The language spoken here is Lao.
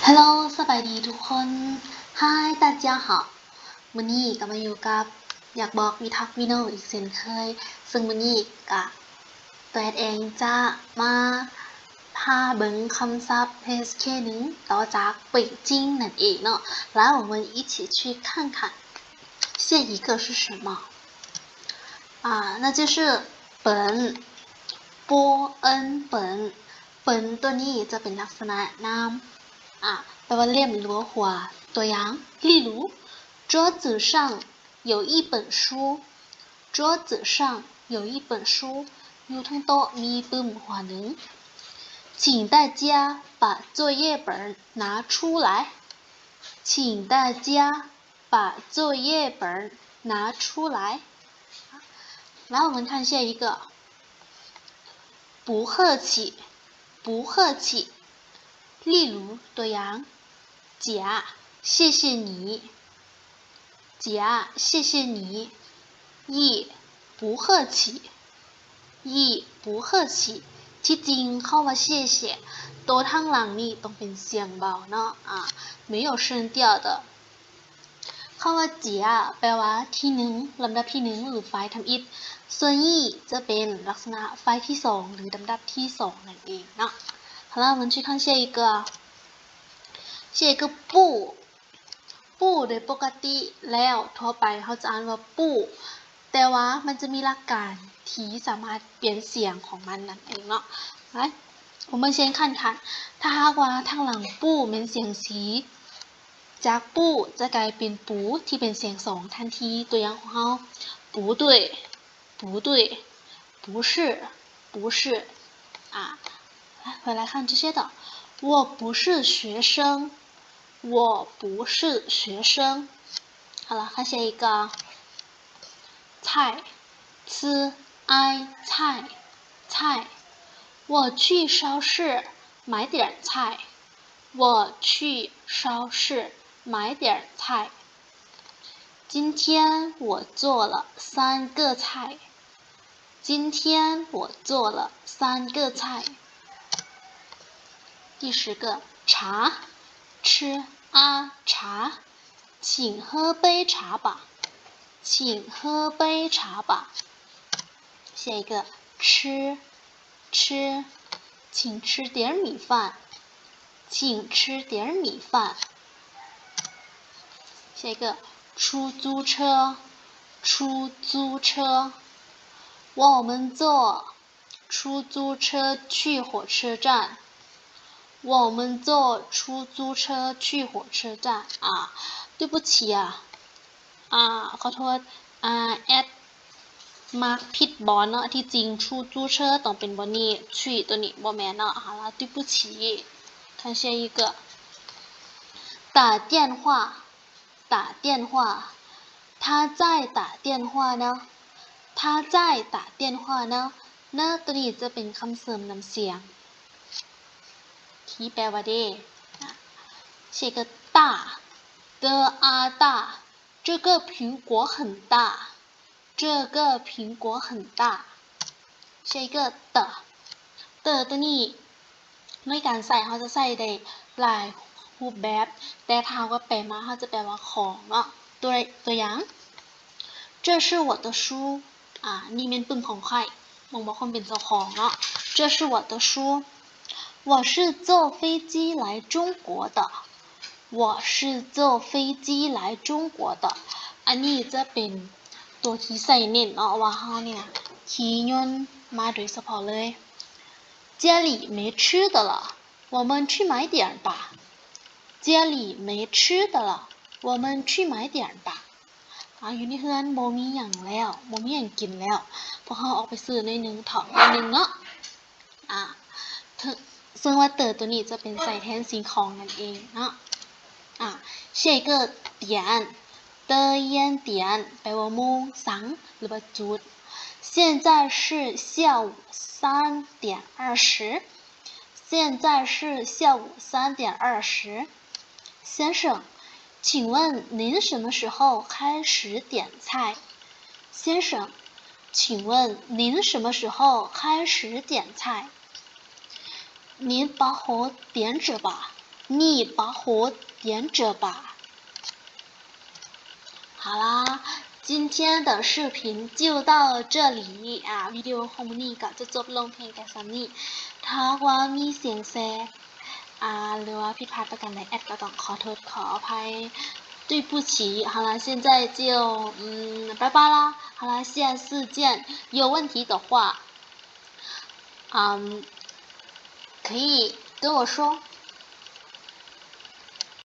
Hello ສະບາຍດີທຸກຄົນ Hi 大家好 ມື້ນີ້ກໍມາຢູ່ກັບຢາກບອກວິທັກວິໂນອີກເຊັ່ນເຄີຍ ເຊິ່ງມື້ນີ້ກະແຕດເອງຈະມາພາເບິ່ງຄຳສັບ H K ໜຶ່ງ ຕໍ່ຈາກເປັຍຈິງນັ້ນເອງເນາະ 然后我们一起去看看下一个是什么 อ่า 那就是 本 ป เอิน 本 本 ຕົວນີ້ຈະເປັນລັກສະນະນາມ ອ່າ ແປວ່າເຫຼັ້ມ ຫຼືວ່າຫົວ ຕົວຢ່າງ 例如 桌子上有一本书 桌子上有一本书 ຢູ່ເທິງໂຕະມີປຶ້ມຫົວໜຶ່ງ 请大家把作业本拿出来 请大家 把作业本拿出来 然后我们看下一个 不客气 不客气 例如 ตัวอย่าง 甲 谢谢你 甲 谢谢你 乙 不客气 乙 不客气 ທີ່ຈິງຄຳວ່າ 谢谢 ໂຕທາງຫຼັງນີ້ຕ້ອງເປັນສຽງເບົາເນາະ ອ່າ 没有声调的 ຄຳວ່າ 甲 ແປວ່າທີໜຶ່ງ ລຳດັບທີໜຶ່ງ ຫຼື ຝ່າຍທຳອິດ ส่วน乙 ຈະເປັນລັກສະນະຝ່າຍທີສອງ ຫຼື ລຳດັບທີສອງນັ້ນເອງເນາະ 好了我们去看下一个下一个 不 不 ໂດຍປົກກະຕິແລ້ວທົ່ວໄປເຮົາຈະອ່ານວ່າ 不 ແຕ່ວ່າມັນຈະມີຫຼັກການທີ່ສາມາດປ່ຽນສຽງຂອງມັນນັ້ນເອງເນາະ 我们先看看 ຖ້າຫາກວ່າທາງຫຼັງ 不 ແມ່ນສຽງສີ ຈາກ 不 ຈະກາຍເປັນ 不 ທີ່ເປັນສຽງສອງທັນທີ ຕົວຢ່າງຂອງເຮົາ 不对 不对 不是 不是 ອ່າ 回来看这些的我不是学生 我不是学生 好了看下一个 菜 吃 爱 菜 菜 我去超市买点菜 我去超市买点菜 今天我做了三个菜 今天我做了三个菜 第十个 茶 吃 อา 茶 请喝杯茶吧 请喝杯茶吧 下一个 吃 吃 请吃点米饭 请吃点米饭 下一个 出租车 出租车 我们坐出租车去火车站 我们坐出租车去火车站 อ่า 对不起啊 ອ່າ ຂໍໂທດ ອ່າ ແອັດມາກຜິດບ່ອນເນາະ ທີ່ຈິງ 出租车 ຕ້ອງເປັນບ່ອນນີ້ 去 ຕົວນີ້ບໍ່ແມ່ນເນາະ 好了对不起 看下一个 打电话 打电话 他在打电话呢 他在打电话呢 呢 ຕົວນີ້ຈະເປັນຄຳເສີມນຳສຽງ ທີ່ແປວ່າເດ 下一个 大 的 อา 大 这个苹果很大 这个苹果很大 下一个 的 的 ຕົວນີ້ ໃນການໃຊ້ເຮົາຈະໃຊ້ໄດ້ຫຼາຍຮູບແບບ ແຕ່ຖ້າຫາກວ່າແປມາເຮົາຈະແປວ່າຂອງເນາະ ຕົວ ຕົວຢ່າງ 这是我的书 ອ່າ ນີ້ແມ່ນປຶ້ມຂອງຂ້ອຍ ບົ່ງບອກຄວາມເປັນເຈົ້າຂອງເນາະ 这是我的书 我是坐飞机来中国的 我是坐飞机来中国的 ອັນນີ້ຈະເປັນຕົວທີ່ໃສ່ເນັ້ນເນາະ ວ່າເຮົາເນ່ຍຂີ່ຍົນມາໂດຍສະເພາະເລີຍ 家里没吃的了 我们去买点儿吧 家里没吃的了 我们去买点儿吧 ອ່າ ຢູ່ໃນເຮືອນບໍ່ມີຫຍັງແລ້ວ ບໍ່ມີຫຍັງກິນແລ້ວ ພວກເຮົາອອກໄປຊື້ໜ້ອຍໜຶ່ງເຖາະ ໜ້ອຍໜຶ່ງເນາະ ອ່າ ເຊິ່ງວ່າ 的 ຕົວນີ້ຈະເປັນໃສ່ແທນສິ່ງຂອງນັ້ນເອງເນາະ ອ່າ 下一个点 的 点 ແປວ່າໂມງ ສັງ ຫຼືວ່າຈຸດ 现在是下午三点二十 现在是下午三点二十 先生，请问您什么时候开始点菜？先生，请问您什么时候开始点菜？您把火点着吧。你把火点着吧。好啦，今天的视频就到这里啊，วิดีโอของมื้อนี้ກໍຈະຈົບລົງພຽງແຕ່ສ່ຳນີ້. ຖ້າວ່າມີສຽງແຊ ອ່າ ຫຼືວ່າຜິດພາດປະການໃດ ແອດກໍຕ້ອງຂໍໂທດຂໍອະໄພ 对不起。好啦，现在就，嗯，拜拜啦。好啦，下次见。有问题的话，嗯，可以跟我说。